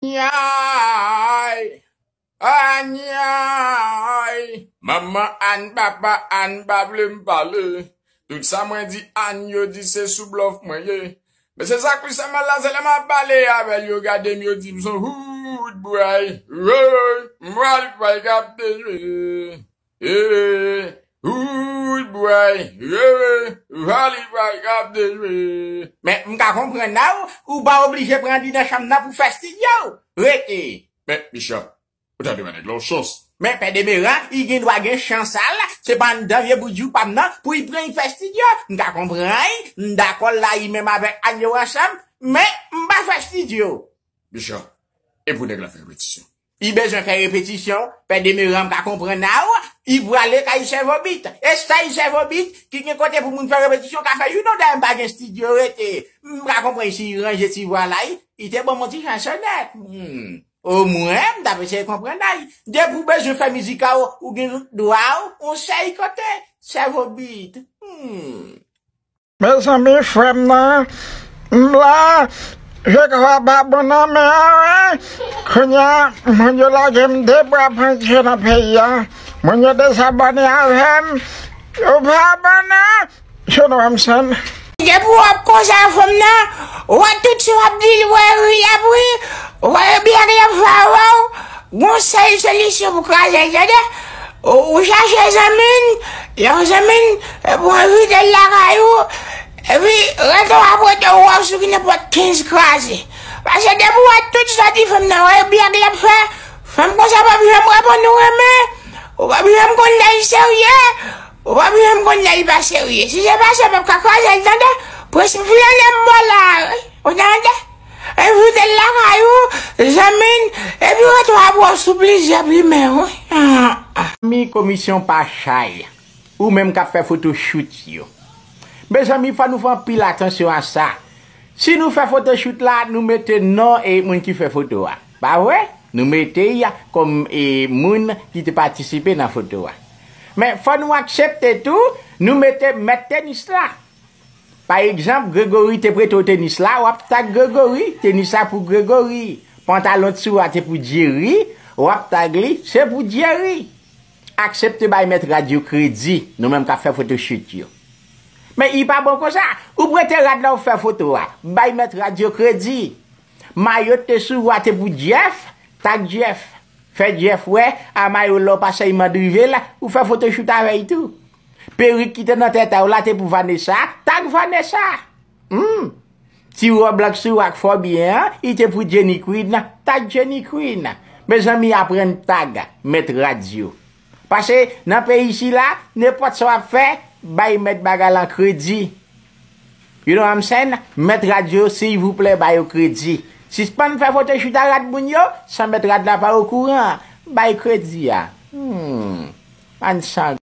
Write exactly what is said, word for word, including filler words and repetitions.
Anyay! Anyay! Manman Ann, papa Ann pa vle m pale. Tout sa mwen di Ann, yo di se sou blòf mwen ye. Men se sa k pi fè mal la, se lè m ap pale avè yo, yo gade m, yo di m se yon hood boy. Woy, m pral fè y k ap dejwe. Ee, hood boy, ee, Vali boy k ap dejwe. Men m ka konprann la, ou, ou pa oblije pran li nan chanm nan pou fè estidyo. Rete. Men, Micha, ou ta dwe ba nèg la yon chans. Men Pè Demeran, li gen dwa gen chans al, se pa anndan vye bout jou pa m nan, pou li pran li fè estidyo. M ka konprann li, m dakò l la, li menm avèk Ann yo ansanm, men m pa fè estidyo. Micha, e pou nèg la fè repetisyon? Li bezwen fè repetisyon, Pè Demeran, m ka konprann ou, li prale kay Sèvobit. E style Sèvobit, ki gen kote pou moun fè repetisyon, ka fè, you know, dayè m pa gen estidyo, rete. M ka konprann si li ranje ti vwa la, li, li te ban m yon ti jan sonèt. Hmm. Omwen, m t ap eseye konprann li. Depi w bezwen fè mizik a w, ou gen dwa w, yon sèl kote, Sèvobit. Hmm. Mezanmi, frè m nan, m la, je kwè pa bon nan men an, wi. Kounye a, moun yo lage m de bwa pandye nan peyi a. Moun yo dezabòne avè m. Yo pa bon nan. Yo nou wè m sann. Depi w ap konsa, frè m nan, w wè tout sa w ap di l, w wè ri l ap ri, w wè byen l ap fè avè w. Gon sèl solisyon pou kraze l, tande. Ou, ou chache zanmi n, yon zanmi n, epi w envite l lakay ou, epi rete w ap rete w wè w sou ki nenpòt kenz kraze. Paske depi w wè tout sa ti fanm nan, wè byen l ap fè, fanm konsa p ap janm reponn ou renmen, ou p ap janm konn lè l serye, ou p ap janm konn lè l pa serye. Si se pa sa, p ap ka kraze l, tande. Prensip flanè m ba w la, wi. Ou tande? Envite l lakay ou, zanmi n, epi rete w ap wè w sou plizyè plimen, wi. Ah, ah. Mi komisyon pa chay. Ou menm k ap fè fotochout yo. Mezanmi, fò nou fè anpil atansyon a sa. Si nou fè fotochout la, nou mete non e moun ki fè foto a. Pa vre? Nou mete y kòm e moun ki te patisipe nan foto a. Men fò nou aksepte tou, nou mete mèt tenis la. Pa egzanp, Gregory te prete w tenis la, w ap tag Gregory, tenis la pou Gregory. Pantalon ti sou a te pou Jerry, w ap tag li, se pou Jerry. Aksepte bay mèt rad yo kredi, nou menm k ap fè fotochout yo. Men li pa bon konsa, ou prete rad la w fè foto a, bay mèt rad yo kredi. Mayo te sou a te pou Jeff, tag Jeff. Fè Jeff wè, a mayo lè w pa sèlman drive la, ou fè fotochout avè l tou. Perik ki te nan tèt a w la te pou Vanessa, tag Vanessa. Hmm. Ti wòb la k sou ak fò byen an, li te pou Jenny Queen, tag Jenny Queen. Mezanmi, aprann tag mèt rad yo. Paske nan peyi sila, nenpòt sa w ap fè, bay mèt bagay lan kredi. You know what I'm saying? Mèt rad yo, silvouplè, ba yo kredi. Sispann fè fotochout a rad moun yo, san mèt rad la pa okouran. Bay kredi a. Hmm. Ann san